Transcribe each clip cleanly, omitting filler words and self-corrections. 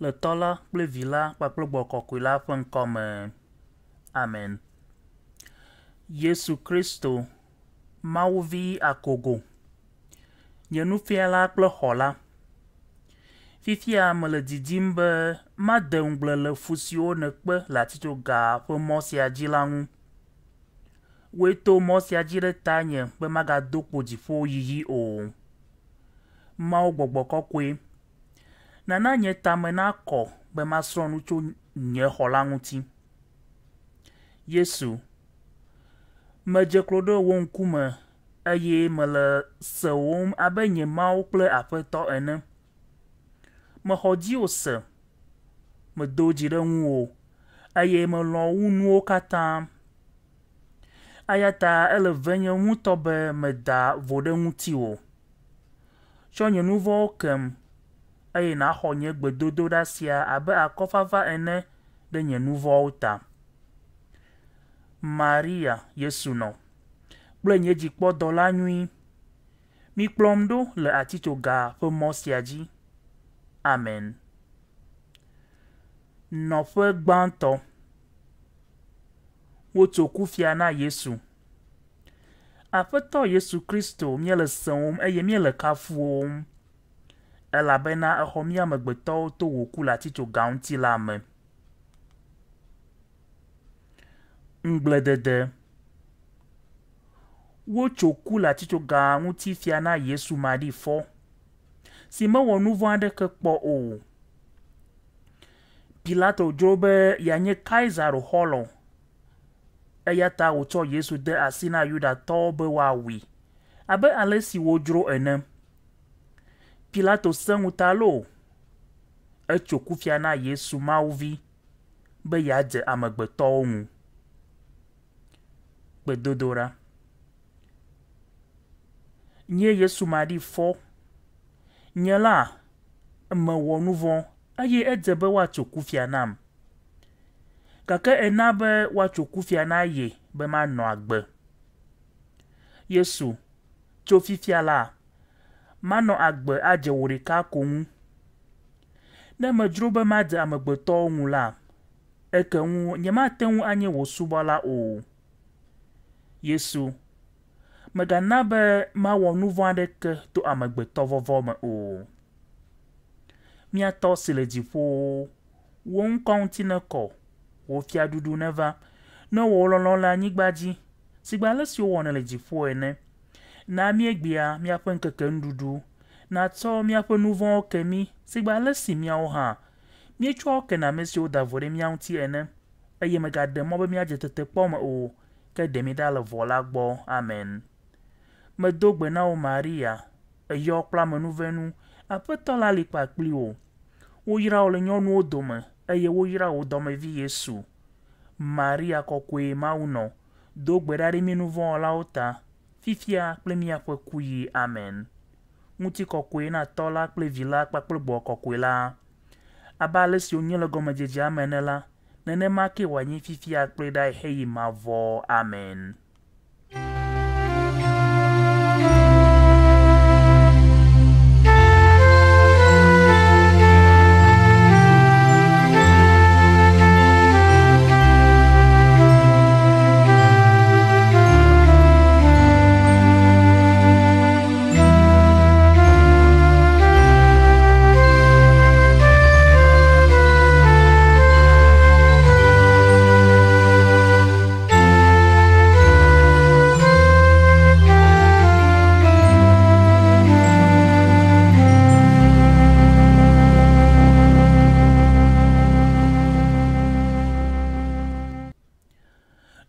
Le Tɔ́ la kple Vi la kpakple Gbɔgbɔ Kɔkɔe la ƒe ŋkɔ me. Amen. Yesu Kristo, Mawu Vi akogo, nye nufiala kple xɔla. Fifia mele didim be made ŋugble le fu siwo nèkpe le atitsoga ƒe mɔ sia dzi la ŋu. Wòe to mɔ sia dzi ɖe tanye be magado kpo dziƒo yiyi o. Mawu Gbɔgbɔ Kɔkɔe, nana nye tame nakɔ be masrɔ̃ nu tso nye xɔla ŋuti. Yesu, medze klo ɖe wò ŋkume eye mele sewòm abe nye Mawu kple Aƒetɔ ene. Mexɔ dziwò se, medo dzi ɖe ŋuwò eye melɔ̃ wu nuwo katã. Eya ta ele venye ŋutɔ be meda vo ɖe ŋutiwò. Tsɔ nye nu vɔ̃wo kem, eye nàxɔ nye gbedodoɖa sia abe akɔfafa ene ɖe nye nu vɔ̃wo ta. Maria, Yesu nɔ, kple nye dzikpɔdɔla nyui, mikplɔm ɖo le atitsoga ƒe mɔ sia dzi. Amen. Nɔƒe gbãtɔ. Wotso kufia na Yesu. Aƒetɔ Yesu Kristo, míele sewòm eye míele kafuwòm, elabena èxɔ mí amegbetɔwo to wò ku le atitsoga ŋuti la me. Ŋugbledede. Wotso ku le atitsoga ŋuti fia na Yesu maɖifɔ, si mewɔ nu vɔ̃ aɖeke kpɔ o. Pilato dzro be yeanye Kaisaro xɔlɔ̃ Eya ta wòtsɔ Yesu de asi na Yudatɔwo be woawui, abe ale si wodzro ene. Pilato sẽ ŋuta loo! Etso kufia na Yesu Mawu Vi be yeadze amegbetɔwo ŋu. Gbedodoɖa. Nye Yesu maɖifɔ. Nye la, mewɔ nu vɔ̃ eye edze be woatso kufia nam. Gake ena be woatso kufia na ye be manɔ agbe. Yesu, tso fifia la, manɔ agbe adze wò ɖeka ko ŋu. Ne medzro be madze amegbetɔwo ŋu la, eke ŋu nyemate ŋu anye wò subɔla o. Yesu, mègana be mawɔ nu vɔ̃ aɖeke to amegbetɔvɔvɔ̃ me o. Mía Tɔ si le dziƒowo, Wò ŋkɔ ŋuti nekɔ, wò fiaɖuɖu neva, ne wò lɔlɔ̃ le anyigba dzi, sigbe ale si wowɔnɛ le dziƒo ene. Na míegbea míaƒe ŋkeke nuɖuɖu, nàtsɔ míaƒe nu vɔ̃wo ke mí, sigbe ale si míawo hã míetsɔa wo kena ame siwo da vo ɖe mía ŋuti ene. Eye mègaɖe mɔ be míadze tetekpɔ me o, ke ɖe mí ɖa le vɔ̃ la gbɔ. Amen. Medo gbe na wò Maria, èyɔ kple amenuvenu, Aƒetɔ la li kpakpli wò. Woyra wò le nyɔnuwo dome, eye woyra wò dɔmevi Yesu. Maria Kɔkɔe Mawunɔ, do gbe ɖa ɖe mí nuvɔ̃wɔlawo ta, fifia kple míaƒe kuɣi. Amen. Ŋutikɔkɔe na Tɔ la kple Vi la kpakple Gbɔgbɔ Kɔkɔe la. Abe ale si wònye le gɔmedzedzea me ene la, nenema kee wòanye fifia kple ɖae heyi mavɔ. Amen.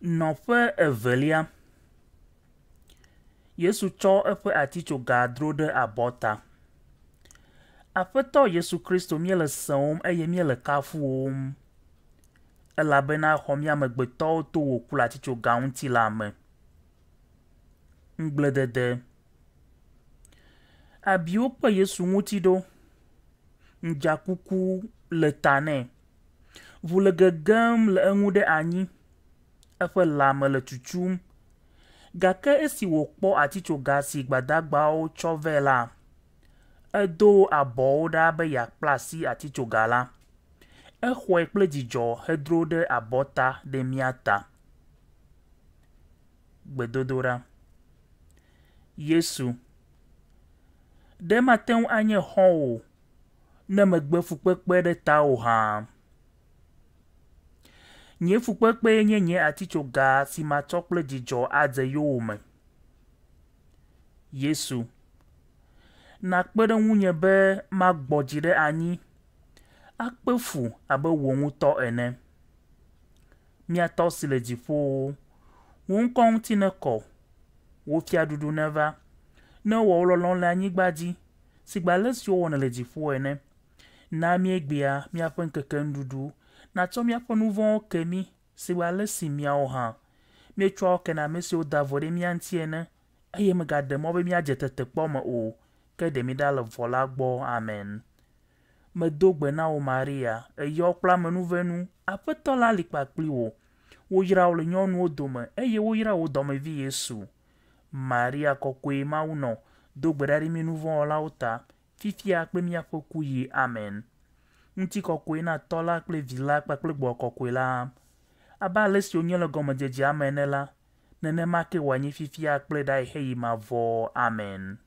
Nɔƒe evelia. Yesu tsɔ eƒe atitsoga dro ɖe abɔta. Aƒetɔ Yesu Kristo míele sewòm eye míele kafuwòm. Elabena exɔ mí amegbetɔwo to wò ku le atitsoga ŋuti la me. Ŋugbledede. Abiwo kpe Yesu ŋuti ɖo. Ŋdzakuku le ta nɛ. Ʋu le gegem le eŋu ɖe anyi. Eƒe lãme le tutum. Gake esi wòkpɔ atitsoga si gbadagbawo tsɔ vɛ la, edo abɔwo ɖa be yeakpla asi atitsoga la. Exɔe kple dzidzɔ hedro ɖe abɔta ɖe mía ta. Gbedodoɖa. Yesu, ɖe mate ŋu anye xɔ̃wò ne megbe fukpekpe ɖe tawò hã? Nye fukpekpee nye nye atitsoga si matsɔ kple dzidzɔ adze yowòme. Yesu, nàkpe ɖe ŋunye be magbɔ dzi ɖe anyi, akpe fu abe wò ŋutɔ ene. Mía Tɔ si le dziƒowo, wò ŋkɔ ŋuti nekɔ, wò fiaɖuɖu neva, ne wò lɔlɔ̃ le anyigba dzi, sigbe ale si wowɔnɛ le dziƒo ene. Na míegbea míaƒe ŋkeke nuɖuɖu, nàtsɔ míaƒe nu vɔ̃wo ke mí, sigbe ale si míawo hã míetsɔa wo kena ame siwo da vo ɖe mía ŋuti ene, eye mègaɖe mɔ be míadze tetekpɔ me o, ke ɖe mí ɖa le vɔ̃ la gbɔ. Amen. Medo gbe na wò Maria, èyɔ kple amenuvenu, Aƒetɔ la li kpakpli wò. Woyra wò le nyɔnuwo dome, eye woyra wò dɔmevi Yesu. Maria kɔkɔe Mawunɔ, do gbe ɖa ɖi mí nuvɔ̃wɔlawo ta, fifia kple míaƒe kuɣi. Amen. Ŋutikɔkɔe na Tɔ la kple Vi la kpakple Gbɔgbɔ Kɔkɔe la. Abe ale si wònye le gɔmedzedzea me ene la, nenema ke wòanyi fifia kple ɖayi heyi mavɔ. Amen.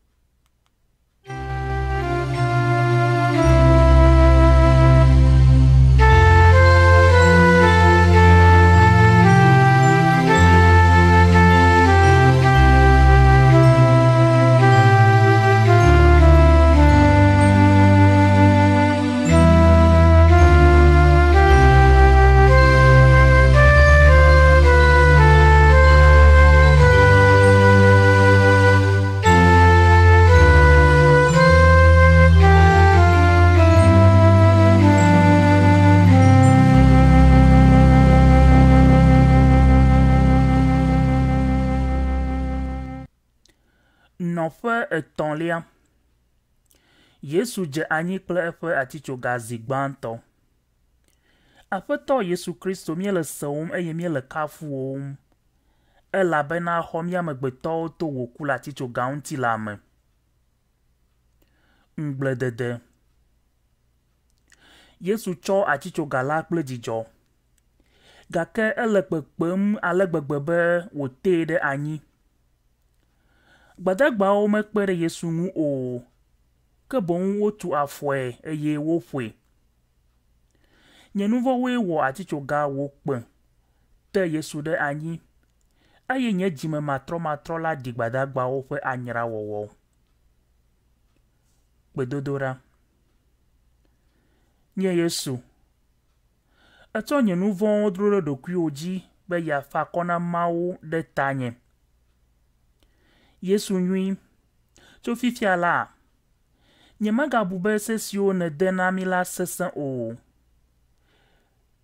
Nɔƒe etɔ̃lia. Yesu dze anyi kple eƒe atitsoga zi gbãtɔ. Aƒetɔ Yesu Kristo, míele sewòm eye míele kafuwòm, elabena xɔ mí amegbetɔwo to wò ku le atitsoga ŋuti la me. Ŋugbledede. Yesu tsɔ atitsoga la kple dzidzɔ. Gake ele kpekpem ale gbegbe be wòtee ɖe anyi. Gbadagbawo mekpe ɖe Yesu ŋu o, ke boŋ wotu afɔe eye woƒoe. Nye nuvɔ̃woe wɔ atitsoga wòkpe te Yesu ɖe anyi, eye nye dzime matrɔmatrɔ la ɖi gbadagbawo ƒe anyrawɔwɔ. Gbedodoɖa. Nye Yesu, ètsɔ nye nu vɔ̃wo dro ɖe ɖokuiwò dzi be yeafa akɔ na Mawu ɖe tanye. Yesu nyui, tso fifia la, nyemagabu be se siwo nède na mí la sesẽ o,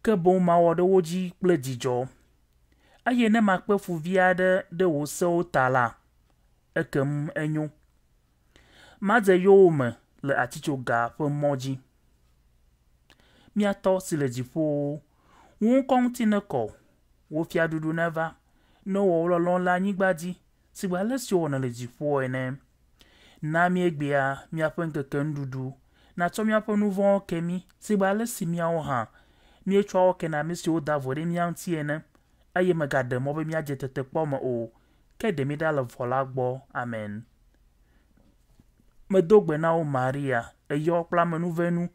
ke boŋ mawɔ ɖe wo dzi kple dzidzɔ. Eye ne makpe fu vi aɖe ɖe wò sewo ta la, ekem enyo. Madze yowòme le atitsoga ƒe mɔ dzi. Mía Tɔ si le dziƒowo, wò ŋkɔ ŋuti nekɔ, wò fiaɖuɖu neva, ne wò lɔlɔ̃ le anyigba dzi sigbe ale si wowɔnɛ le dziƒo ene. Na mí egbea míaƒe ŋkeke nuɖuɖu, nàtsɔ míaƒe nu vɔ̃wo ke mí sigbe ale si míawo hã míetsɔa wo kena ame siwo da vo ɖe mía ŋuti ene, eye mègaɖe mɔ be míadze tetekpɔ me o, ke ɖe mí ɖa le vɔ̃ la gbɔ. Amen. Medo gbe na wò Maria, èyɔ kple amenuvenu,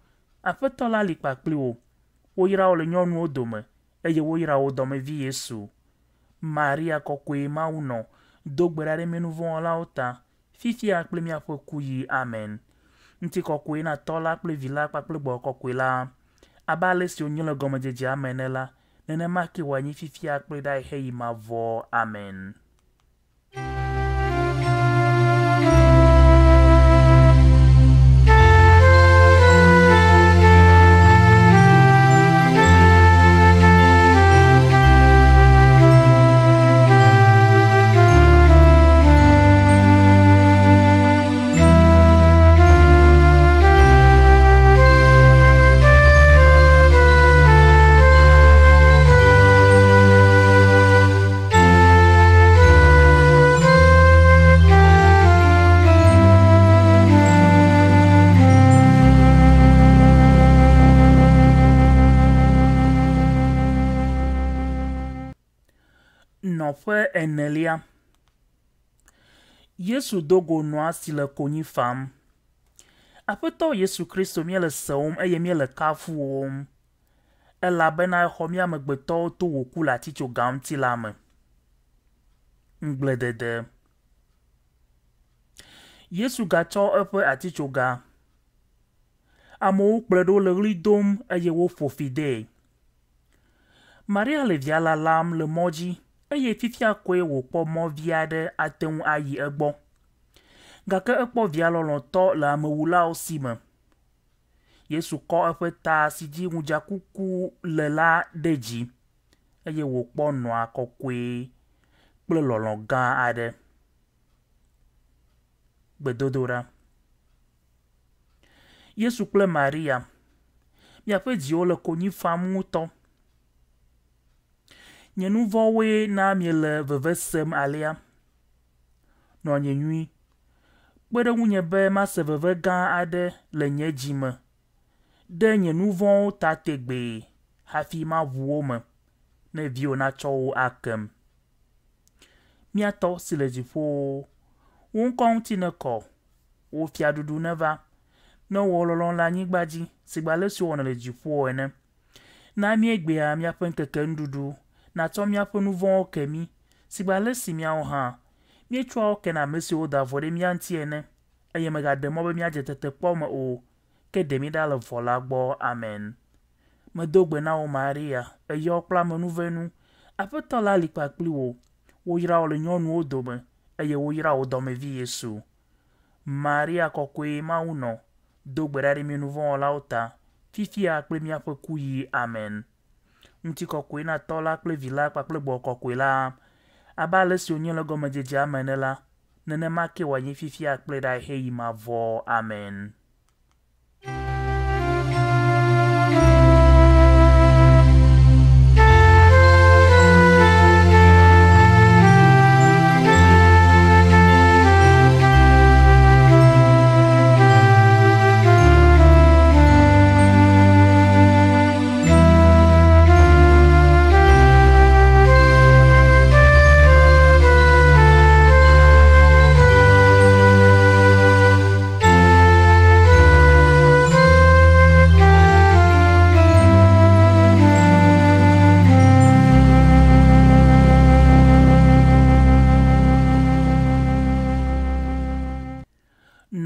Aƒetɔ la li kpakpli wò. Woyra wò le nyɔnuwo dome, eye woyra wò dɔmevi Yesu. Maria kɔkɔe Mawunɔ, do gbe ɖa ɖe mí nuvɔ̃wɔlawo ta, fifia kple míaƒe kuɣi. Amen. Ŋutikɔkɔe na Tɔ la kple Vi la kpakple Gbɔgbɔ Kɔkɔe la, abe ale si wònye le gɔmedzedzea me ene la, nenema ke wòanyi fifia kple ɖae heyi mavɔ. Amen. Nɔƒe enelia. Yesu do go nɔa si le konyi fam. Aƒetɔ Yesu Kristo míele sewòm eye míele kafuwòm elabena exɔ mía amegbetɔwo to wò ku le atitsoga ŋuti la me. Ŋugbledede. Yesu gatsɔ eƒe atitsoga. Amewo kplɔe ɖo le ɣli dom eye woƒo fi dee. Maria le via lalam le mɔ dzi eye fifia koe wòkpɔ mɔ vi aɖe ate ŋu ayi egbɔ. Gake ekpɔ via lɔlɔ̃tɔ le amewulawo si me. Yesu kɔ eƒe ta si dzi ŋudzakuku le la ɖe dzi eye wòkpɔ nɔa kɔkɔe kple lɔlɔ̃ gã aɖe. Gbedodoɖa. Yesu kple Maria, miaƒe dziwo le konyi fam ŋutɔ. Nye nu vɔ̃woe na miele veve sem alea. Nɔnye nyui, kpe ɖe ŋunye be mase veve gã aɖe le nye dzi me ɖe nye nu vɔ̃wo ta tegbee hafi maʋu wo me ne viwò natsɔ wo akem. Mía Tɔ si le dziƒowo, wò ŋkɔ ŋuti nekɔ, wò fiaɖuɖu neva, ne wò lɔlɔ̃ le anyigba dzi sigbe ale si wowɔnɛ le dziƒo ene. Na míegbea míaƒe ŋkeke nuɖuɖu, nàtsɔ míaƒe nu vɔ̃wo ke mí, sigbe ale si míawo hã míetsɔa wo kena ame siwo da vo ɖe mía ŋuti ene, eye mègaɖe mɔ be míadze tetekpɔ me o, ke ɖe mí ɖa le vɔ̃ la gbɔ. Amen. Medo gbe na wò Maria, èyɔ kple amenuvenu, Aƒetɔ la li kpakpli wò, woyra wò le nyɔnuwo dome, eye woyra wò dɔmevi Yesu. Maria Kɔkɔe Mawu nɔ, do gbe ɖa ɖe mí nuvɔ̃wɔlawo ta, fifia kple míaƒe kuɣi. Amen. Ŋutikɔkɔe na Tɔ la kple Vi la kpakple Gbɔgbɔ Kɔkɔe la, abe ale si wònye le gɔmedzedzea me ene la, nenema ke wòanye fifia kple ɖaa heyi mavɔ. Amen.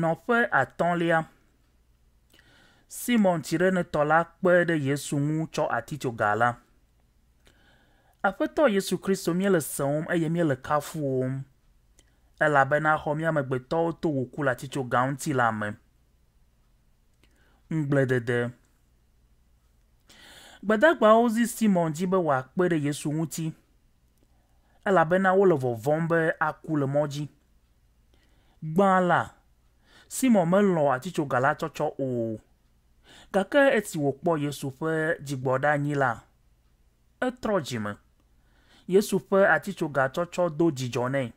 Nɔƒe atɔ̃lia. Simɔn Tsirenetɔ la kpe ɖe Yesu ŋu tsɔ atitsoga la. Aƒetɔ Yesu Kristo míele sewòm eye míele kafuwòm, elabena xɔ mía amegbetɔwo to wò ku le atitsoga ŋuti la me. Ŋugbledede. Gbadagbawo zi Simɔn dzi be wòakpe ɖe Yesu ŋuti, elabena wole vɔvɔ̃m be aku le mɔ dzi. Gbã la, Simɔn melɔ̃ atitsoga la tsɔtsɔ o. Gake esi wòkpɔ Yesu ƒe dzigbɔɖeanyi la, etrɔ dzime. Yesu ƒe atitsoga tsɔtsɔ do dzidzɔ nɛ,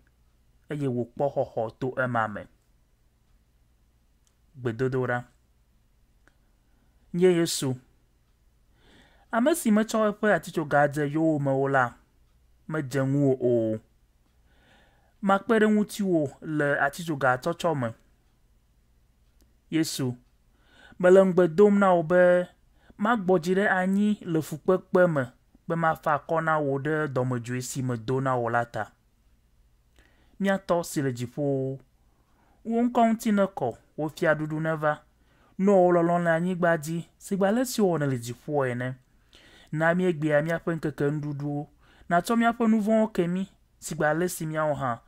eye wòkpɔ xɔxɔ to ema me. Gbedodoɖa. Nye Yesu, ame si metsɔ eƒe atitsoga dze yowòme o la, medze ŋuwò o. Makpe ɖe ŋutiwò le atitsoga tsɔtsɔ me. Yesu, mele ŋugbe dom na wò be magbɔ dzi ɖe anyi le fukpekpe me be mafa akɔ na wò ɖe dɔmedzoe si medo na wò la ta. Mía Tɔ si le dziƒowo, wò ŋkɔ ŋuti nekɔ, wò fiaɖuɖu neva, nɔ wò lɔlɔ̃ le anyigba dzi sigbe ale si wowɔnɛ le dziƒo ene. Na míegbea míaƒe ŋkeke nuɖuɖuwo, nàtsɔ míaƒe nu vɔ̃wo ke mí sigbe ale si míawo hã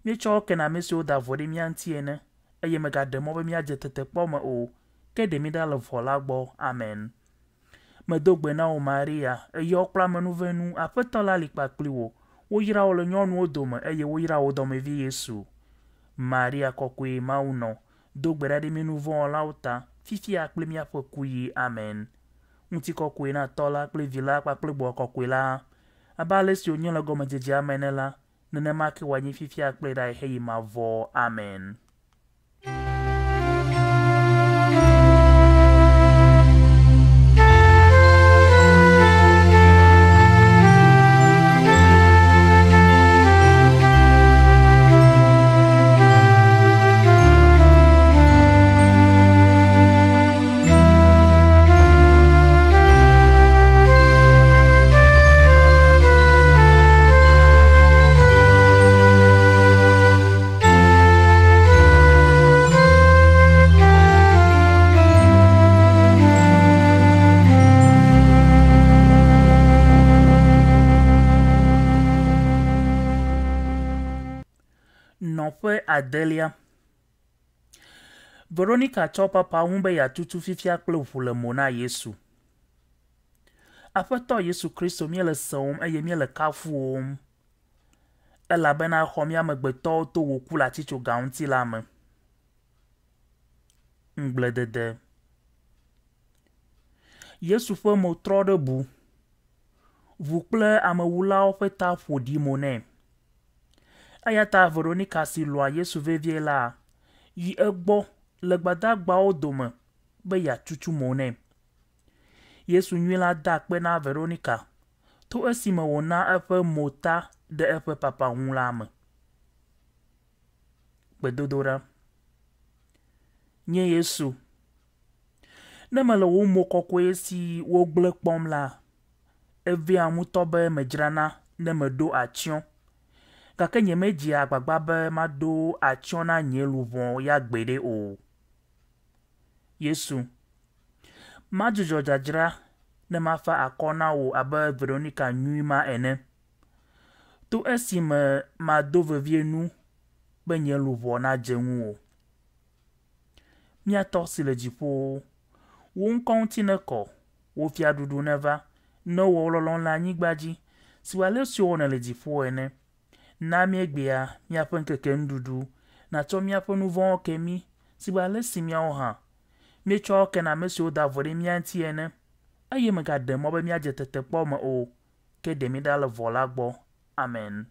míetsɔ wo kena ame siwo da vo ɖe mía ŋuti ene, eye mègaɖe mɔ be míadze tetekpɔ me o, ke ɖe mí ɖa le vɔ̃ la gbɔ. Amen. Medo gbe na wò Maria, èyɔ kple amenuvenu, Aƒetɔ la li kpakpli wò. Woyra wò le nyɔnuwo dome, eye woyra wò dɔmevi Yesu. Maria Kɔkɔe, Mawu nɔ, do gbe ɖa ɖe mí nuvɔ̃wɔlawo ta, fifia kple míaƒe kuɣi. Amen. Ŋutikɔkɔe na Tɔ la kple Vi la kpakple Gbɔgbɔ Kɔkɔe la, abe ale si wònye le gɔmedzedzea me ene la, nenema ke wòanye fifia kple ɖae heyi mavɔ. Amen. adelia. Veronica tsɔ papa ŋu be yeatutu fifia kple ʋu le mo na Yesu. Aƒetɔ Yesu Kristo míele sewòm eye míele kafuwòm elabena exɔ mía amegbetɔwo to wò ku le atitsoga ŋuti la me. Ŋugbledede. Yesu ƒe mo trɔ ɖe bu. Ʋu kple amewulawo ƒe ta ƒo ɖi mo nɛ. Eya ta Veronica si lɔ̃a Yesu vevie la yi egbɔ le gbadagbawo dome be yeatutu mo nɛ. Yesu nyui la da akpe na Veronica to esime wòna eƒe mo ta ɖe eƒe papa ŋu la me. Gbedodoɖa. Nye Yesu, ne mele wò mo kɔkɔe si wogblẽ kpɔm la, eveam ŋutɔ be medzrana ne meɖo atsyɔ̃. Gake nyemedzea agbagba be maɖo atsyɔ̃ na nye luʋɔ ya gbeɖe o. Yesu, madzudzɔ dzadzra ne mafa akɔ na wò abe Veronica nyui ma ene. To esime mado vevie nu be nye luʋɔ nadze ŋuwò. Mía Tɔ si le dziƒowo, wò ŋkɔ ŋuti nekɔ, wò fiaɖuɖu neva, ne wò lɔlɔ̃ le anyigba dzi, si ale si wowɔnɛ le dziƒo ene. Na míegbea míaƒe ŋkeke nuɖuɖu, nàtsɔ míaƒe nu vɔ̃wo ke mí, si ale si míawo hã míetsɔa wo kena ame siwo da vo ɖe mía ŋuti ene. Eye mègaɖe mɔ be míadze tetekpɔ me o, ke ɖe mí ɖa le vɔ̃ la gbɔ. Amen.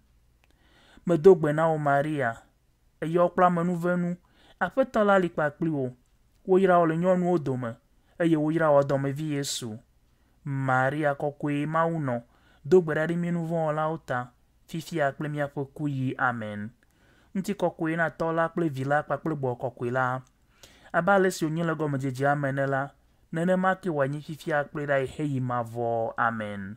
Medo gbe na wò Maria, Èyɔ kple amenuvenu, Aƒetɔ la li kpakpli wò. Woyra wò le nyɔnuwo dome, eye woyra wò dɔmevi Yesu. Maria kɔkɔe Mawu nɔ, do gbe ɖa ɖi mí nuvɔ̃wɔlawo ta, fifia kple míaƒe kuɣi. Amen. Ŋutikɔkɔe na Tɔ la kple Vi la kpakple Gbɔgbɔ Kɔkɔe la. Abe ale si wònye le gɔmedzedzea me ene la, nenema ke wòanyi fifia kple ɖayi heyi mavɔ. Amen.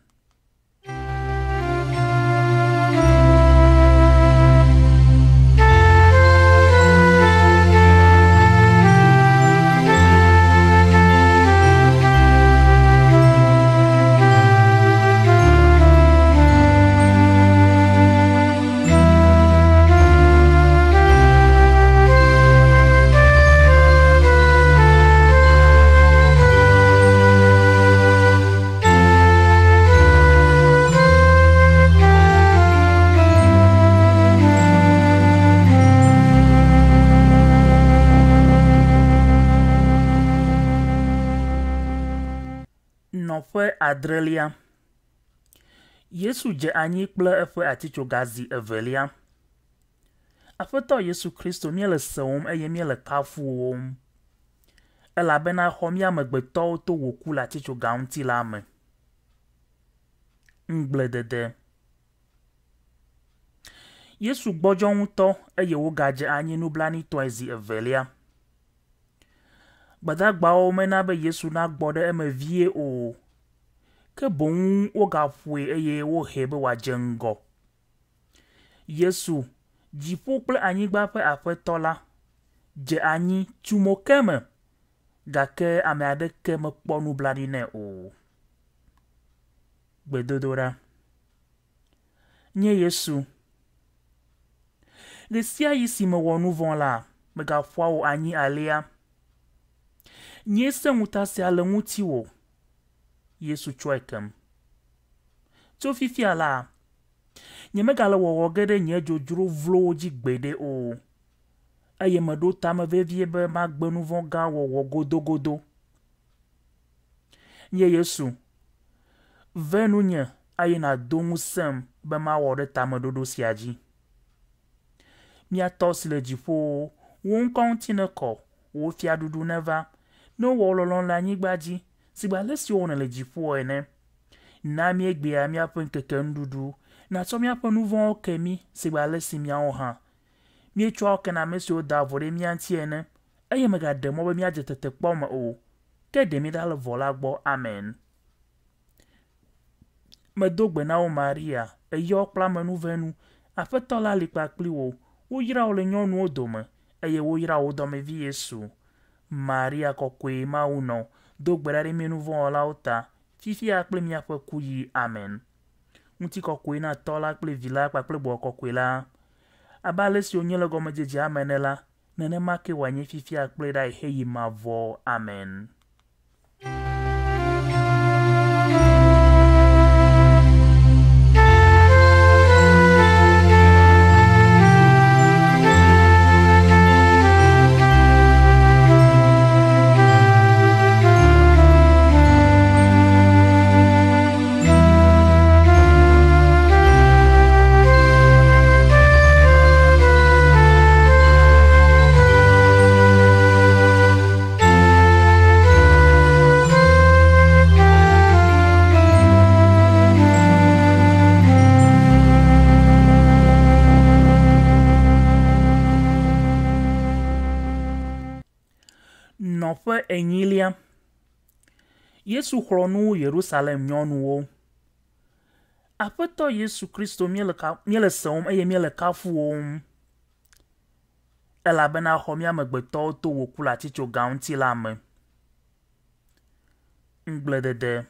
Nɔƒe adrelia. Yesu dze anyi kple eƒe atitsoga zi evelia. Aƒetɔ Yesu Kristo, míele sewòm eye míele kafuwòm, elabena exɔ mí amegbetɔwo to wò ku le atitsoga ŋuti la me. Ŋugbledede. Yesu gbɔdzɔ ŋutɔ eye wògadze anyi nublanuitɔe zi evelia. Gbadagbawo mena be Yesu nagbɔ ɖe eme vie o, ke boŋ wogaƒoe eye wohee be wòadze ŋgɔ. Yesu, dziƒo kple anyigba ƒe Aƒetɔ la, dze anyi tu mo ke me, gake ame aɖeke mekpɔ nublanui nɛ o. Gbedodoɖa. Nye Yesu, ɣesiaɣi si mewɔ nu vɔ̃ la, megaƒoa wò anyi alea. Nyee sẽ ŋuta sia le ŋutiwò. Yesu tsɔe kem. Tso fifia la, nyemegale wɔwɔ ge ɖe nye dzodzro vlowo dzi gbeɖe o, eye meɖo tame vevie be magbe nu vɔ̃ gã wɔwɔ godogodo. Nye Yesu, ve nunye eye nàdo ŋusẽm be mawɔ ɖe tameɖoɖo sia dzi. Mía Tɔ si le dziƒowo, wò ŋkɔ ŋuti nekɔ, wò fiaɖuɖu neva, ne wowɔ wò lɔlɔ̃nu le anyigba dzi, sigbe ale si wowɔnɛ le dziƒo ene. Na míegbea míaƒe ŋkeke nuɖuɖu, nàtsɔ míaƒe nu vɔ̃wo ke mí sigbe ale si míawo hã míetsɔa wo kena ame siwo daa vo ɖe mía ŋuti ene, eye mègaɖe mɔ be míadze tetekpɔ me o, ke ɖe mí ɖa le vɔ̃ la gbɔ. Amen. Medo gbe na wò Maria, èyɔ kple amenuvenu, Aƒetɔ la li kpakpli wò, woyra wò le nyɔnuwo dome, eye woyra wò dɔmevi Yesu. Maria kɔkɔe Mawu nɔ, do gbe ɖa ɖe mí nuvɔ̃wɔlawo ta, fifia kple míaƒe kuɣi. Amen. Ŋutikɔkɔe na Tɔ la kple Vi la kpakple Gbɔgbɔ Kɔkɔe la. Abe ale si wònye le gɔmedzedzea me ene la, nenema ke wòanye fifia kple ɖayi heyi mavɔ. Amen. Nɔƒe enyilia. Yesu xlɔ̃ nu Yerusalem nyɔnuwo. Aƒetɔ Yesu Kristo, míele ka, míele sewòm eye míele kafuwòm, elabena xɔ mía amegbetɔwo to wò ku le atitsoga ŋuti la me. Ŋugbledede.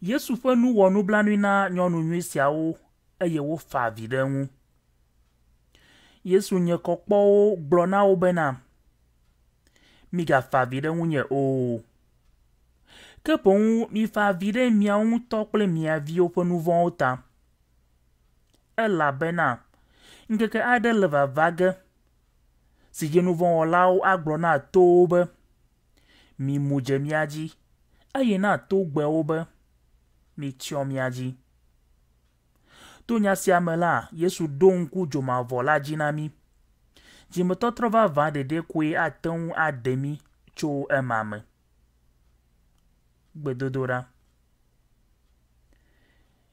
Yesu ƒe nu wɔ nublanui na nyɔnu nyui siawo eye wofa avi ɖe eŋu. Yesu nye kɔ kpɔ wo gblɔ na wo bena, Migafa avi ɖe ŋunye o, ke boŋ mifa avi ɖe miawo ŋutɔ kple mia viwo ƒe nu vɔ̃wo ta. Elabena ŋkeke aɖe le vava ge, si dzi nuvɔ̃wɔlawo agblɔ na towo be, Mimu dze mía dzi, eye na togbɛwo be, Mitsyɔ mía dzi. To nya sia me la, Yesu ɖo ŋku dzomavɔ la dzi na mí. Dzimetɔtrɔ vavã ɖeɖe koe ate ŋu aɖe mí tso ema me. Gbedodoɖa.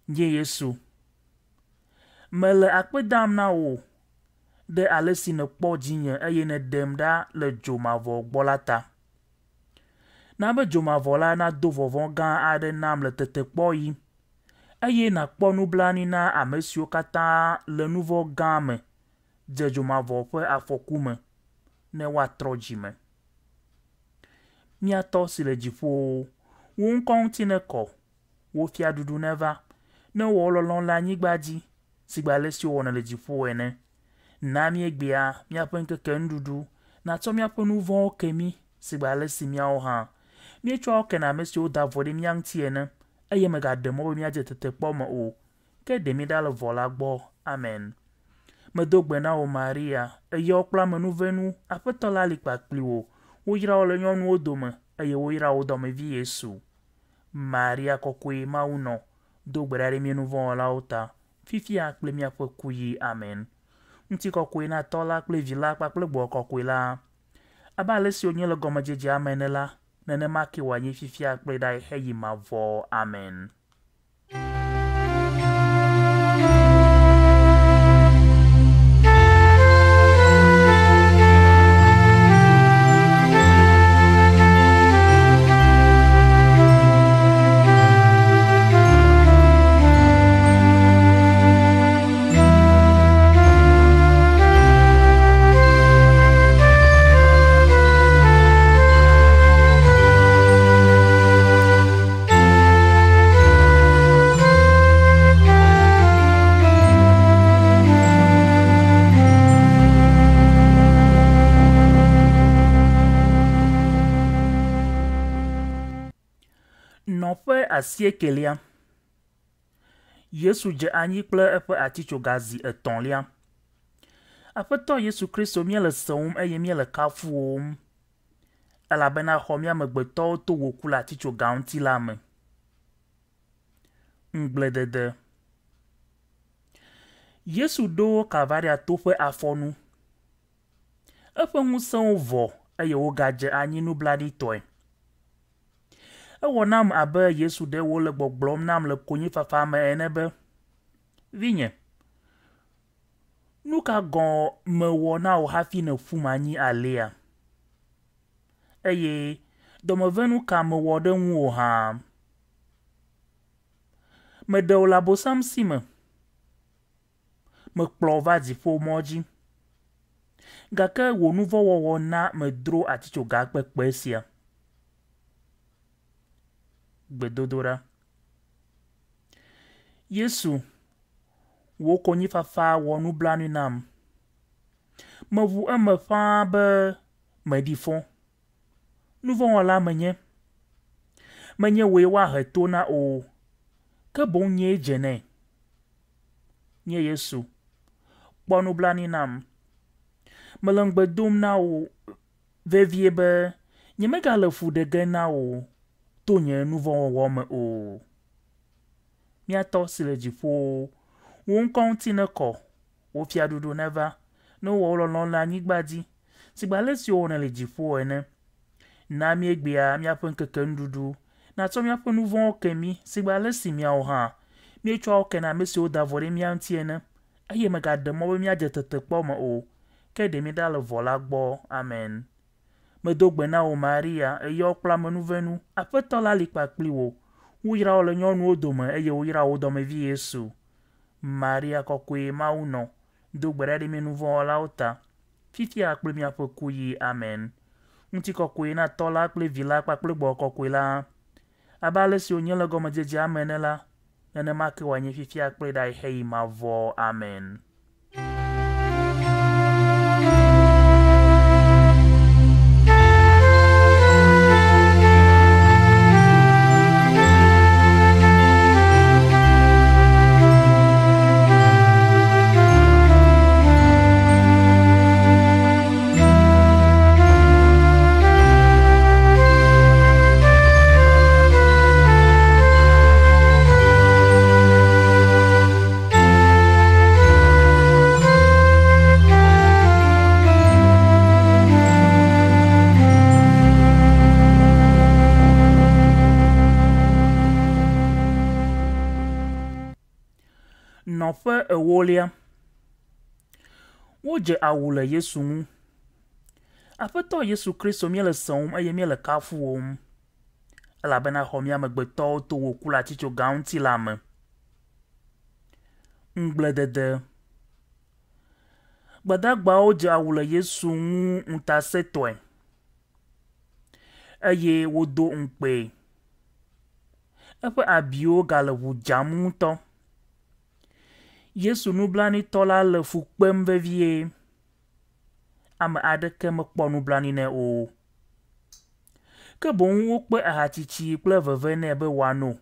Nye Yesu, mele akpe dam na wò ɖe ale si nèkpɔ dzinye eye nèɖem ɖa le dzo mavɔ gbɔ la ta. Na be dzo mavɔ la nado vɔvɔ̃ gã aɖe nam le tetekpɔɣi, eye nàkpɔ nublanui na ame siwo katã le nu vɔ̃ gã me dze dzo mavɔ ƒe afɔku me, ne woatrɔ dzi me. Mía Tɔ si le dziƒowo, wò ŋkɔ ŋuti nekɔ, wò fiaɖuɖu neva, ne wò lɔlɔ̃ le anyigba dzi, sigbe ale si wowɔnɛ le dziƒo ene. Na míegbea míaƒe ŋkeke nuɖuɖu, nàtsɔ míaƒe nu vɔ̃wo ke mí, sigbe ale si míawo hã míetsɔa wo kena ame siwo da vo ɖe mía ŋuti ene, eye mègaɖe mɔ be míadze tetekpɔ me o, ke ɖe mí ɖa le vɔ̃ la gbɔ. Amen. Medo gbe na wò Maria, èyɔ kple amenuvenu, Aƒetɔ la li kpakpli wò, woyra wò le nyɔnuwo dome, eye woyra wò dɔmevi Yesu. Maria Kɔkɔe, Mawu nɔ, do gbe ɖa ɖe mí nuvɔ̃wɔlawo ta, fifia kple míaƒe kuɣi. Amen. Ŋutikɔkɔe na Tɔ la kple Vi la kpakple Gbɔgbɔ Kɔkɔe la. Abe alesi wònye le gɔmedzedzea me ene la, nenema ke wòanye fifia kple ɖae heyi mavɔ. Amen. Nɔƒe asiekelia. Yesu dze anyi kple eƒe atitsoga zi etɔ̃lia. Aƒetɔ Yesu Kristo, míele sewòm eye míele kafuwòm, elabena xɔ mía amegbetɔwo to wò ku le atitsoga ŋuti la me. Ŋugbledede. Yesu ɖo Kalvaria to ƒe afɔnu. Eƒe ŋusẽwo vɔ eye wògadze anyi nublanuitɔe. Ewɔ nam abe Yesu ɖe wòle gbɔgblɔm nam le konyifafa me ene be, Vinye, nu ka gɔ̃ mewɔ na wò hafi nèƒum anyi alea? Eye dɔmevenu ka mewɔ ɖe ŋuwò hã? Meɖe wò le Abosam si me. Mekplɔ wò va dziƒo mɔ dzi. Gake wò nuvɔ̃wɔwɔ na medro atitsoga kpekpe sia. Gbedodoɖa. Yesu, Wò konyifafa wɔ nublanui nam. Meʋu eme ƒãa be meɖi fɔ. Nuvɔ̃wɔla menye. Menye wòe woahe to na o, ke boŋ nyee dze nɛ. Nye Yesu, kpɔ nublanui nam. Mele ŋugbe dom na wò vevie be nyemegale fu ɖe ge na wò to nye nuvɔ̃wɔwɔ me o. Mía Tɔ si le dziƒowo, wò ŋkɔ ŋuti nekɔ, wò fiaɖuɖu neva, ne wò lɔlɔ̃ le anyigba dzi, sigbe ale si wowɔnɛ le dziƒo ene. Na míegbea míaƒe ŋkeke nuɖuɖu, nàtsɔ míaƒe nu vɔ̃wo ke mí sigbe ale si míawo hã míetsɔa wo kena ame siwo da vo ɖe mía ŋuti ene, eye mègaɖe mɔ be míadze tetekpɔ me o, ke ɖe mí ɖa le vɔ̃ la gbɔ. Amen. Medo gbe na wò Maria, èyɔ kple amenuvenu, Aƒetɔ la li kpakpli wò. Woyra wò le nyɔnuwo dome eye woyra wò dɔmevi Yesu. Maria kɔkɔe, Mawu nɔ, do gbe ɖa ɖe mí nuvɔ̃wɔlawo ta, fifia kple míaƒe kuɣi. Amen. Ŋutikɔkɔe na Tɔ la kple Vi la kpakple Gbɔgbɔ Kɔkɔe la. Abe ale si wònye le gɔmedzedzea me ene la, nenema ke wòanye fifia kple ɖaɣi heyi mavɔ. Amen. Nɔƒe ewolia. Wodze awu le Yesu ŋu. Aƒetɔ Yesu Kristo míele sewòm eye míele kafuwòm, elabena xɔ mía amegbetɔwo to wò ku le atitsoga ŋuti la me. Ŋugbledede. Gbadagbawo dze awu le Yesu ŋu ŋutasẽtɔe eye wodo ŋukpee. Eƒe abiwo gale ʋu dzam ŋutɔ. Yesu nublanuitɔ la le fu kpem vevie. Ame aɖeke mekpɔ nublanui nɛ o. Ke boŋ wokpe ahatsitsi kple veve nɛ be wòano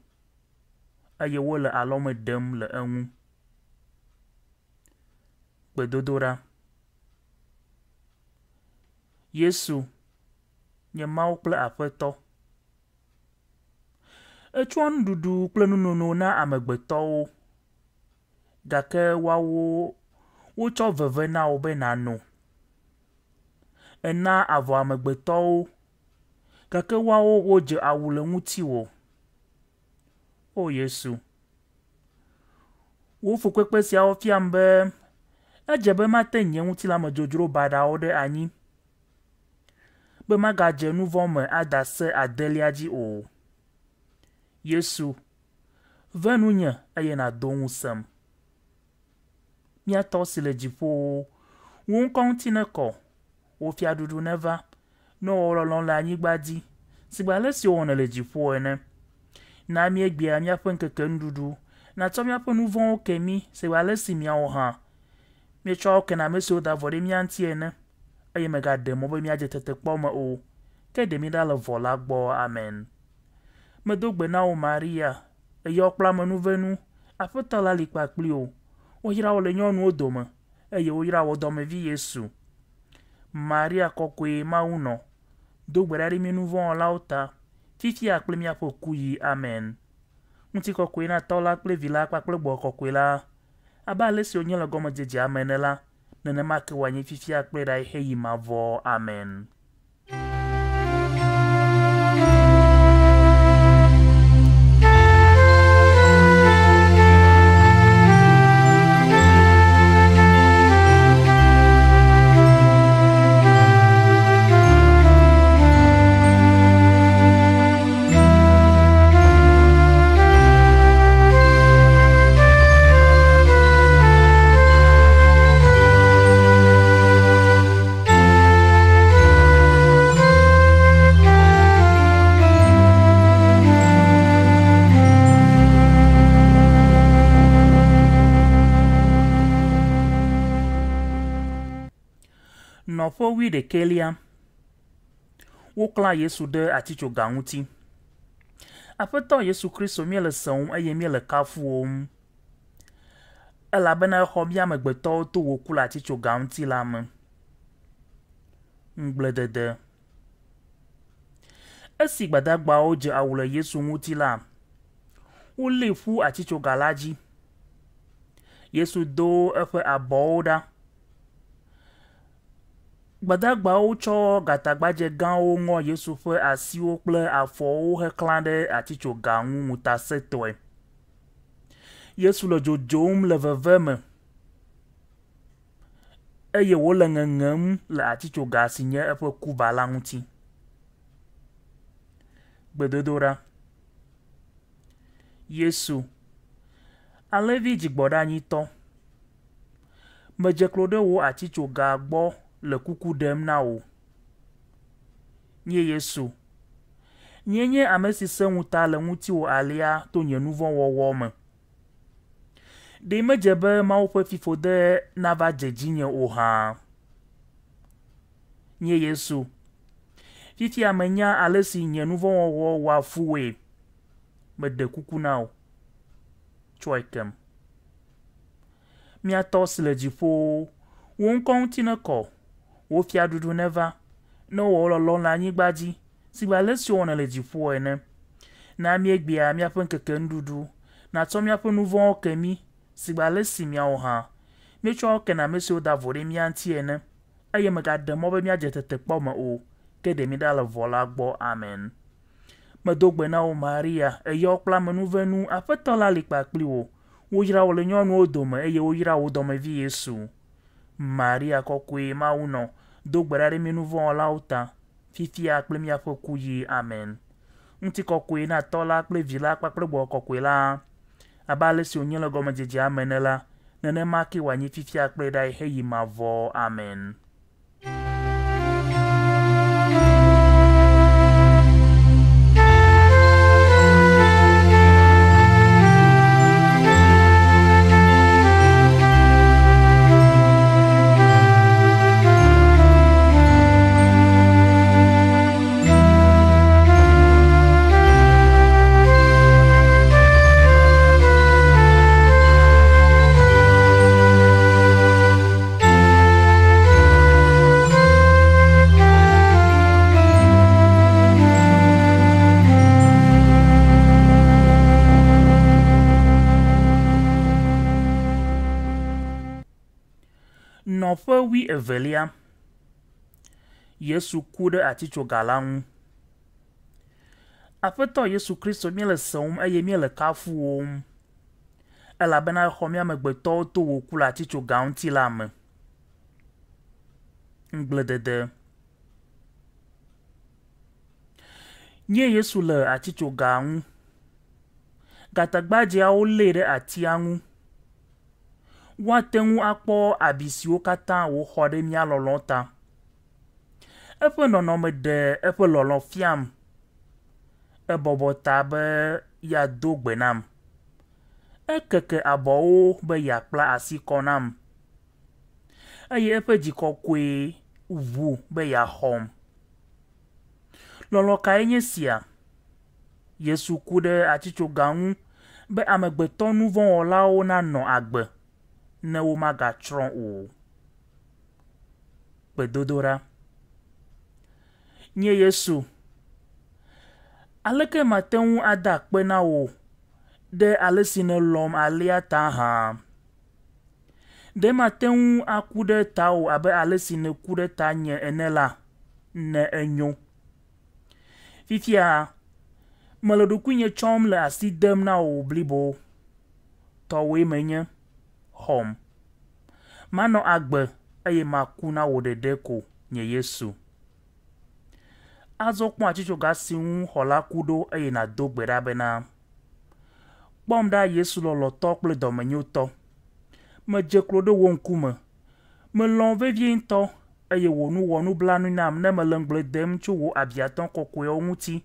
eye wole alɔme ɖem le eŋu. Gbedodoɖa. Yesu, nye Mawu kple Aƒetɔ. Ètsɔa nuɖuɖu kple nunono na amegbetɔwo, gake woawo wotsɔ veve na wò be nàno. Èna avɔ amegbetɔwo, gake woawo wodze awu le ŋutiwò. O Yesu, wò fukpekpe siawo fiam be edze be mate nye ŋutilãmedzodzro baɖawo ɖe anyi, be magadze nu vɔ̃ me ada se adelia dzi o. Yesu, ve nunye eye nàdo ŋusẽm. Mía Tɔ si le dziƒowo, wò ŋkɔ ŋuti nekɔ, wò fiaɖuɖu neva, ne wò lɔlɔ̃ le anyigba dzi, sigbe ale si wowɔnɛ le dziƒo ene. Na míegbea míaƒe ŋkeke nuɖuɖu, nàtsɔ míaƒe nu vɔ̃wo ke mí sigbe ale si míawo hã míetsɔa wo kena ame siwo da vɔ ɖe mía ŋuti ene. Eye mègaɖe mɔ be míadze tetekpɔ me o, ke ɖe mí ɖa le vɔ̃ la gbɔ. Amen. Medo gbe na wò Maria, èyɔ kple amenuvenu, Aƒetɔ la li kpakpli wò. Woyra wò le nyɔnuwo dome, eye woyra wò dɔmevi Yesu. Maria kɔkɔe Mawu nɔ, do gbe ɖa ɖe mí nuvɔ̃wɔlawo ta, fifia kple míaƒe kuɣi. Amen. Ŋutikɔkɔe na Tɔ la kple Vi la kpakple Gbɔgbɔ Kɔkɔe la, abe ale si wònye le gɔmedzedzea me ene la, nenema ke wòanye fifia kple ɖae heyi mavɔ. Amen. Nɔƒe wuiɖekɛlia. Woklã Yesu ɖe atitsoga ŋuti. Aƒetɔ Yesu Kristo míele sewòm eye míele kafuwòm elabena exɔ mía amegbetɔwo to wò ku le atitsoga ŋuti la me. Ŋugbledede. Esi gbadagbawo dze awu le Yesu ŋuti la, wolée ƒu atitsoga la dzi. Yesu do eƒe abɔwo ɖa. Gbadagbawo tsɔ gatagbadzɛ gãwo ŋɔ Yesu ƒe asiwo kple afɔwo heklã ɖe atitsoga ŋu ŋutasẽtɔe. Yesu le dzodzom le veve me eye wòle ŋeŋem le atitsoga si nye eƒe kuba la ŋuti. Gbedodoɖa. Yesu, Alẽvi dzigbɔɖeanyitɔ, medze klo ɖe wò atitsoga gbɔ le kuku ɖem na wò. Nye Yesu, nyee nye ame si sẽ ŋuta le ŋutiwò alea to nye nu vɔ̃ wɔwɔ me. Ɖe medze be Mawu ƒe fiƒode nava dze dzinye o hã? Nye Yesu, fifia menya ale si nye nu vɔ̃ wɔwɔ wɔa fu wòe. Meɖe kuku na wò, tsɔe kem. Mía Tɔ si le dziƒowo, wò ŋkɔ ŋuti nekɔ, wò fiaɖuɖu neva, ne wò lɔlɔ̃ le anyigba dzi, sigbe ale si wowɔnɛ le dziƒo ene. Na míegbea míaƒe ŋkeke nuɖuɖu, nàtsɔ míaƒe nu vɔ̃wo ke mí, sigbe ale si míawo hã míetsɔa wo kena ame siwo da vo ɖe mía ŋuti ene. Eye mègaɖe mɔ be míadze tetekpɔ me o, ke ɖe mí ɖa le vɔ̃ la gbɔ. Amen. Medo gbe na wò Maria, èyɔ kple amenuvenu, Aƒetɔ la li kpakpli wò. Woyra wò le nyɔnuwo dome, eye woyra wò dɔmevi Yesu. Maria Kɔkɔe, Mawunɔ, do gbe ɖa ɖe mí nuvɔ̃wɔlawo ta, fifia kple míaƒe kuɣi. Amen. Ŋutikɔkɔe na Tɔ la kple Vi la kpakple Gbɔgbɔ Kɔkɔe la, abe ale si wònye le gɔmedzedzea me ene la, nenema ke wòanyi fifia kple ɖae heyi mavɔ. Amen. Nɔƒe wuievelia. Yesu ku ɖe atitsoga la ŋu. Aƒetɔ Yesu Kristo, míele sewòm eye míele kafuwòm, elabena exɔ mía amegbetɔwo to wò ku le atitsoga ŋuti la me. Ŋugbledede. Nye Yesu le atitsoga ŋu. Gatagbadzɛawo lée ɖe atia ŋu. Woate ŋu akpɔ abi siwo katã wòxɔ ɖe mía lɔlɔ̃ ta. Eƒe nɔnɔme ɖe eƒe lɔlɔ̃ fiam. Ebɔbɔ ta be yeado gbe nam. Ekeke abɔwo be yeakpla asi kɔ nam. Eye eƒe dzi kɔkɔe ʋu be yeaxɔm. Lɔlɔ̃ kae nye sia? Yesu ku ɖe atitsoga ŋu be amegbetɔ nuvɔ̃wɔlawo nanɔ agbe ne womagatsrɔ̃ o. Gbedodoɖa. Nye Yesu, aleke mate ŋu ada akpe na wò ɖe ale si nèlɔ̃m alea ta hã? Ɖe mate ŋu aku ɖe tawò abe ale si nèku ɖe tanye ene la, ne enyo? Fifia, mele ɖokuinye tsɔm le asi dem na wò blibo. Tɔwòe menye. Xɔm. Manɔ agbe eye maku na wò ɖeɖe ko, nye Yesu. Azɔ kpɔ atitsoga si ŋu xɔla ku ɖo eye nàdo gbe ɖa bena, Kpɔm ɖa Yesu lɔlɔ̃tɔ kple dɔmenyotɔ. Medze klo ɖe wò ŋkume. Melɔ̃ vevie ŋutɔ eye wò nu wɔ nublanui nam ne mele ŋugble dem tso wò abiatɔ kɔkɔewo ŋuti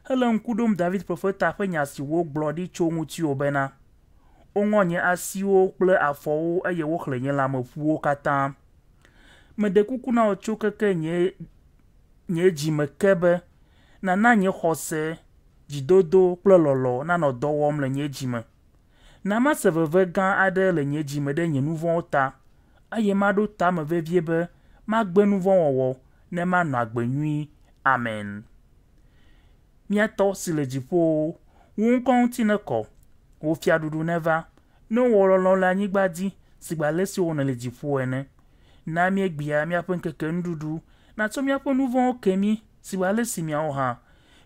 hele ŋku ɖom David profeta ƒe nya si wògblɔ ɖi tso ŋutiwò bena, Woŋɔ nye asiwo kple afɔwo eye woxlẽ nye lãmeƒuwo katã. Meɖe kuku na wò tso keke nye nye dzi me ke be nàna nye xɔse, dzidodo kple lɔlɔ̃ nanɔ dɔ wɔm le nye dzi me. Na mase veve gã aɖe le nye dzi me ɖe nye nu vɔ̃wo ta, eye maɖo tame vevie be magbe nu vɔ̃ wɔwɔ ne manɔ agbe nyui. Amen. Mía Tɔ si le dziƒowo, wò ŋkɔ ŋuti nekɔ, wò fiaɖuɖu neva, ne wò lɔlɔ̃ le anyigba dzi sigbe ale si wowɔnɛ le dziƒo ene. Na míegbea míaƒe ŋkeke nuɖuɖu, nàtsɔ míaƒe nu vɔ̃wo ke mí sigbe ale si míawo hã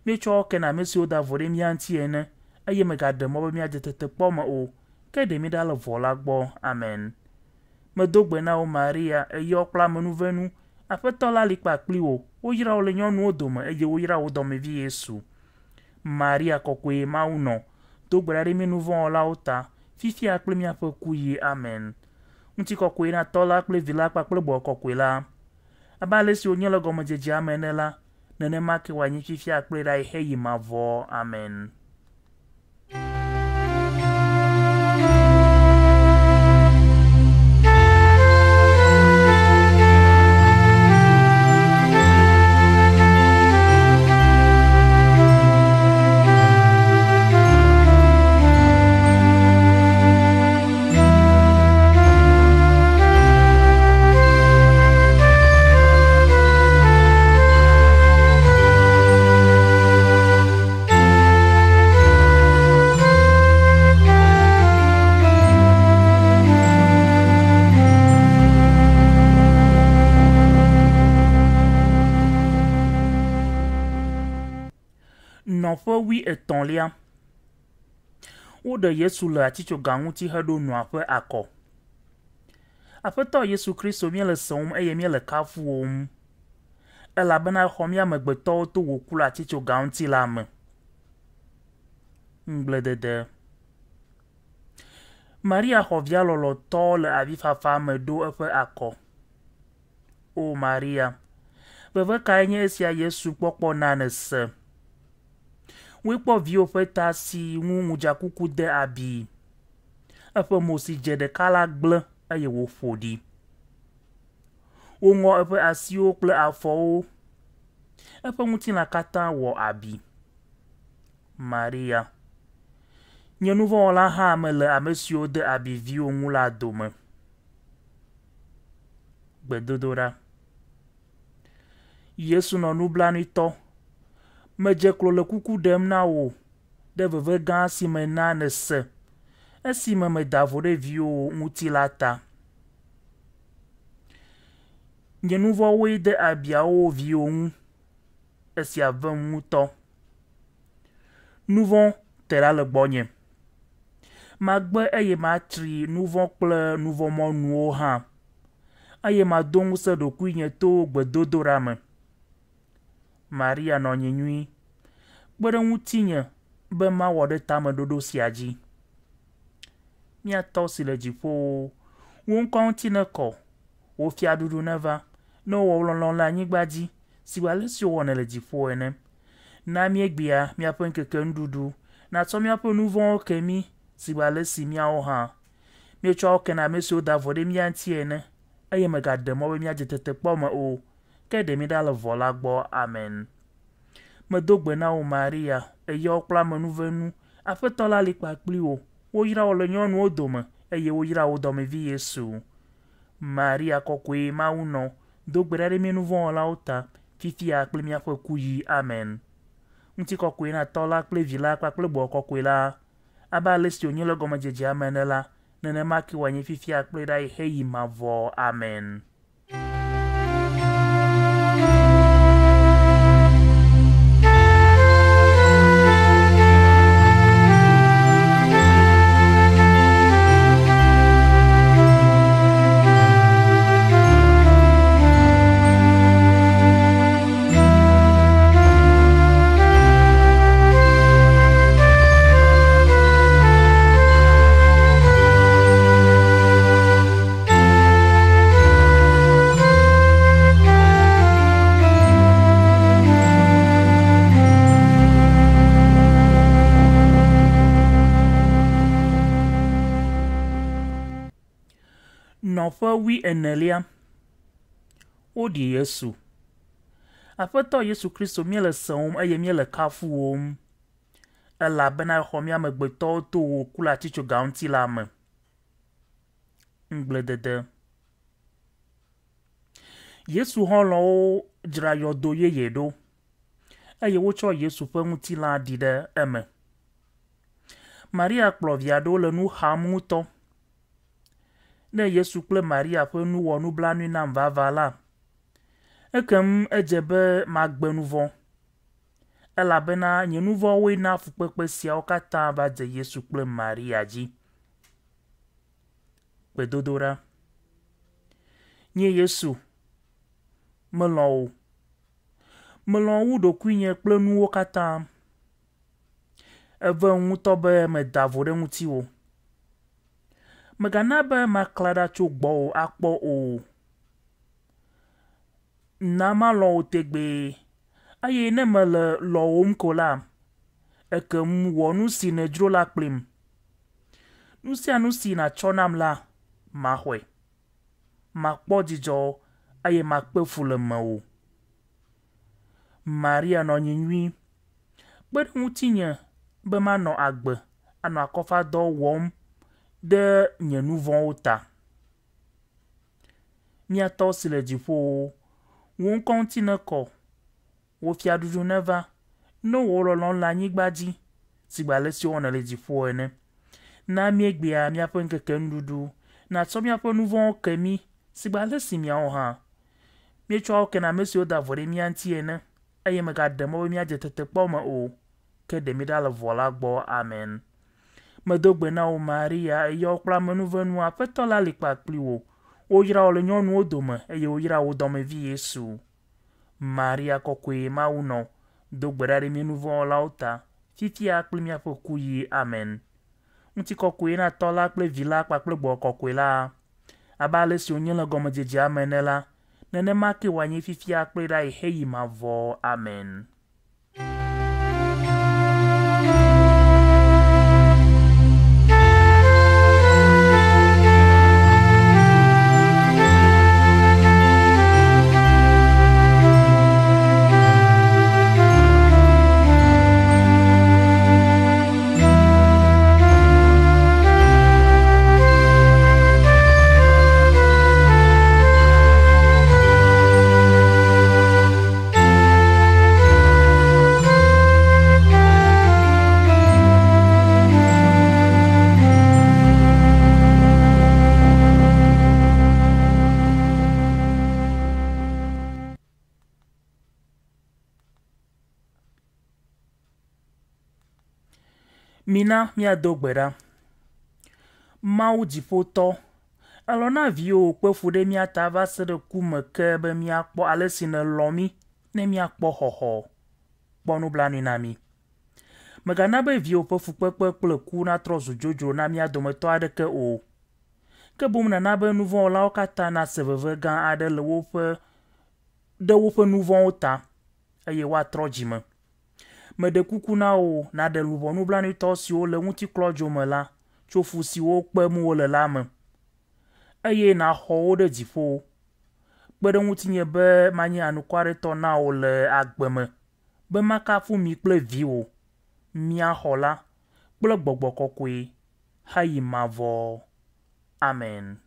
míetsɔ wo kena ame siwo da vo ɖe mía ŋuti ene, eye mègaɖe mɔ be míadze tetekpɔ me o, ke ɖe mí ɖa le vɔ̃ la gbɔ. Amen. Medo gbe na wò Maria, èyɔ kple amenuvenu, Aƒetɔ la li kpakpli wò, woyra wò le nyɔnuwo dome eye woyra wò dɔmevi Yesu. Maria kɔkɔe, Mawu nɔ, do gbe ɖa ɖe mí nuvɔ̃wɔlawo ta, fifia kple míaƒe kuɣi. Amen. Ŋutikɔkɔe na Tɔ la kple Vi la kpakple Gbɔgbɔ Kɔkɔe la. Abe ale si wònye le gɔmedzedzea me ene la, nenema ke wòanyi fifia kple ɖayi heyi mavɔ. Amen. Nɔƒe wuietɔ̃lia. Woɖe Yesu le atitsoga ŋuti heɖo nua ƒe akɔ. Aƒetɔ Yesu Kristo, míele sewòm eye míele kafuwòm, elabena èxɔ mí amegbetɔwo to wò ku le atitsoga ŋuti la me. Ŋugbledede. Maria xɔ via lɔlɔ̃tɔ le avifafa me ɖo eƒe akɔ. O Maria, veve kae nye esia Yesu kpɔkpɔ na nèse? Wòe kpɔ viwò ƒe ta si ŋu ŋudzakuku de abii. Eƒe mo si dze ɖeka la gblẽ eye wòƒo ɖi. Woŋɔ eƒe asiwo kple afɔwo. Eƒe ŋutilã katã wɔ abi. Maria, nye nuvɔ̃wɔla hã mele ame siwo de abi viwò ŋu la dome. Gbedodoɖa. Yesu nɔ nublanuitɔ. Medze klo le kuku ɖem na wò ɖe veve gã si mena nèse esime meda vo ɖe viwò ŋuti la ta. Nye nu vɔ̃woe de abiawo viwò ŋu. Esia vem ŋutɔ. Nu vɔ̃ te ɖa le gbɔnye. Magbe eye matri nu vɔ̃ kple nu vɔ̃ mɔnuwo hã. Eye mado ŋusẽ ɖokuinye to gbedodoɖa me. Maria nɔ anyi nyui. Kpe ɖe ŋutinye be mawɔ ɖe tameɖoɖo sia dzi. Mía Tɔ si le dziƒowo, wò ŋkɔ ŋuti nekɔ, wò fiaɖuɖu neva, ne wò lɔlɔ̃ le anyigba dzi, sigbe ale si wowɔnɛ le dziƒo ene. Na míegbea míaƒe ŋkeke nuɖuɖu, nàtsɔ míaƒe nu vɔ̃wo ke mí, sigbe ale si míawo hã míetsɔa wo kena ame siwo da vo ɖe mía ŋuti ene, eye mègaɖe mɔ be míadze tetekpɔ me o, ke ɖe mí ɖa le vɔ̃ la gbɔ. Amen. Medo gbe na wò Maria, èyɔ kple amenuvenu, Aƒetɔ la li kpakpli wò, woyra wò le nyɔnuwo dome, eye woyra wò dɔmevi Yesu. Maria kɔkɔe, Mawu nɔ, do gbe ɖa ɖe mí nuvɔ̃wɔlawo ta, fifia kple míaƒe kuɣi. Amen. Ŋutikɔkɔe na Tɔ la kple Vi la kpakple Gbɔgbɔ Kɔkɔe la, abe ale si wònye le gɔmedzedzea me ene la, nenema ke wòanye fifia kple ɖayi heyi mavɔ. Amen. Nɔƒe wuienelia. Woɖi Yesu. Aƒetɔ Yesu Kristo míele sewòm eye míele kafuwòm, elabena exɔ mía amegbetɔwo to wò ku le atitsoga ŋuti la me. Ŋugbledede. Yesu xɔlɔ̃wo dzra yɔdo yeye ɖo eye wotsɔ Yesu ƒe ŋutilã ɖi ɖe eme. Maria kplɔ via ɖo le nu xam ŋutɔ. Ne Yesu kple Maria ƒe nu wɔ nublanui nam vavã la, ekem edze be magbe nu vɔ̃, elabena nye nu vɔ̃woe na fukpekpe siawo katã va dze Yesu kple Maria dzi. Gbedodoɖa. Nye Yesu, melɔ̃ wò. Melɔ̃ wu ɖokuinye kple nuwo katã. Evem ŋutɔ be meda vo ɖe ŋutiwò. Mègana be maklã ɖa tso gbɔwò akpɔ o. Na malɔ̃ wò tegbee, eye ne mele lɔ̃wòm ko la, ekem wɔ nu si nèdzro la kplim. Nu sia nu si nàtsɔ nam la, maxɔe. Makpɔ dzidzɔ eye makpe fu le mewò. Maria nɔ anyi nyui. Kpe ɖe ŋutinye be manɔ agbe anɔ akɔfadɔ wɔm ɖe nye nu vɔ̃wo ta. Mía Tɔ si le dziƒowo, wò ŋkɔ ŋuti nekɔ, wò fiaɖuɖu neva, ne wò lɔlɔ̃nu le anyigba dzi sigbe ale si wowɔnɛ le dziƒo ene. Na míegbea míaƒe ŋkeke nuɖuɖu, nàtsɔ míaƒe nu vɔ̃wo ke mí sigbe ale si míawo hã míetsɔa wo kena ame siwo da vo ɖe mía ŋuti ene, eye mègaɖe mɔ be míadze tetekpɔ me o, ke ɖe mí ɖa le vɔ̃ la gbɔ. Amen. Medo gbe na wò Maria, èyɔ kple amenuvenu, Aƒetɔ la li kpakpli wò. Woyra wò le nyɔnuwo dome, eye woyra wò dɔmevi Yesu. Maria kɔkɔe, Mawu nɔ, do gbe ɖa ɖe mí nuvɔ̃wɔlawo ta, fifia kple míaƒe kuɣi. Amen. Ŋutikɔkɔe na Tɔ la kple Vi la kpakple Gbɔgbɔ Kɔkɔe la. Abe ale si wònye le gɔmedzedzea me ene la, nenema ke wòanye fifia kple ɖayi heyi mavɔ. Amen. Mina míado gbe ɖa. Mawu Dziƒotɔ, èlɔ̃ na viwò kpe fu ɖe mía ta va se ɖe ku me ke be míakpɔ ale si nèlɔ̃ mí ne míakpɔ xɔxɔ. Kpɔ nublanui na mí. Mègana be viwò ƒe fukpekpe kple ku natrɔ zu dzodzro na mía dometɔ aɖeke o. Ke boŋ nàna be nuvɔ̃wɔlawo katã nase veve gã aɖe le woƒe ɖe woƒe nuvɔ̃wo ta eye woatrɔ dzi me. Meɖe kuku na wò nàɖe luʋɔ nublanuitɔ siwo le ŋutiklɔdzo me la tso fu siwo kpem wole la me, eye nàxɔ wo ɖe dziƒo. Kpe ɖe ŋutinye be manye anukwaretɔ na wò le agbe me, be makafu mi kple viwò, mía Xɔla, kple Gbɔgbɔ Kɔkɔe, heyi mavɔ. Amen.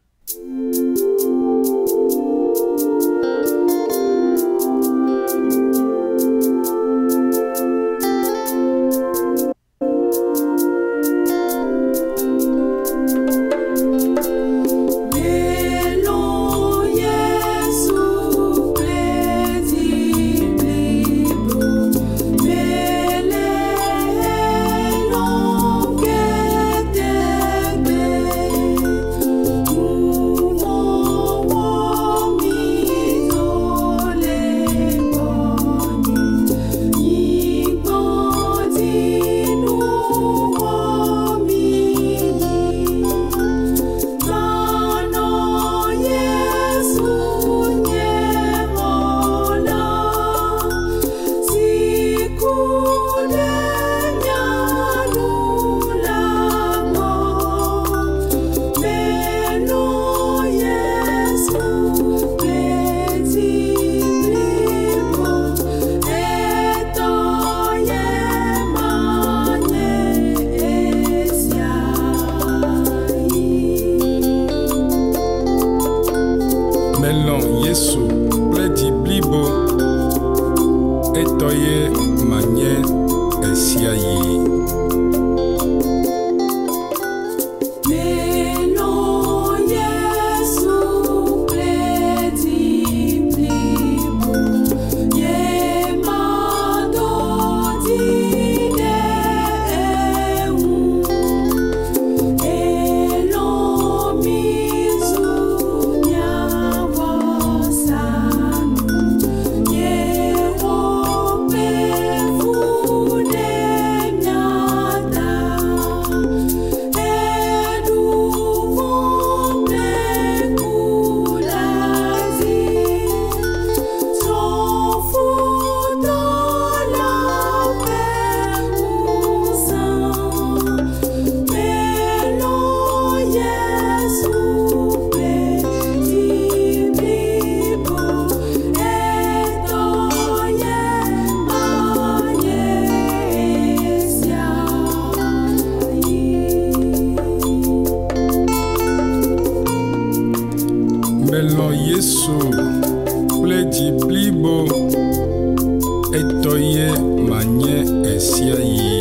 ɣesiaɣi.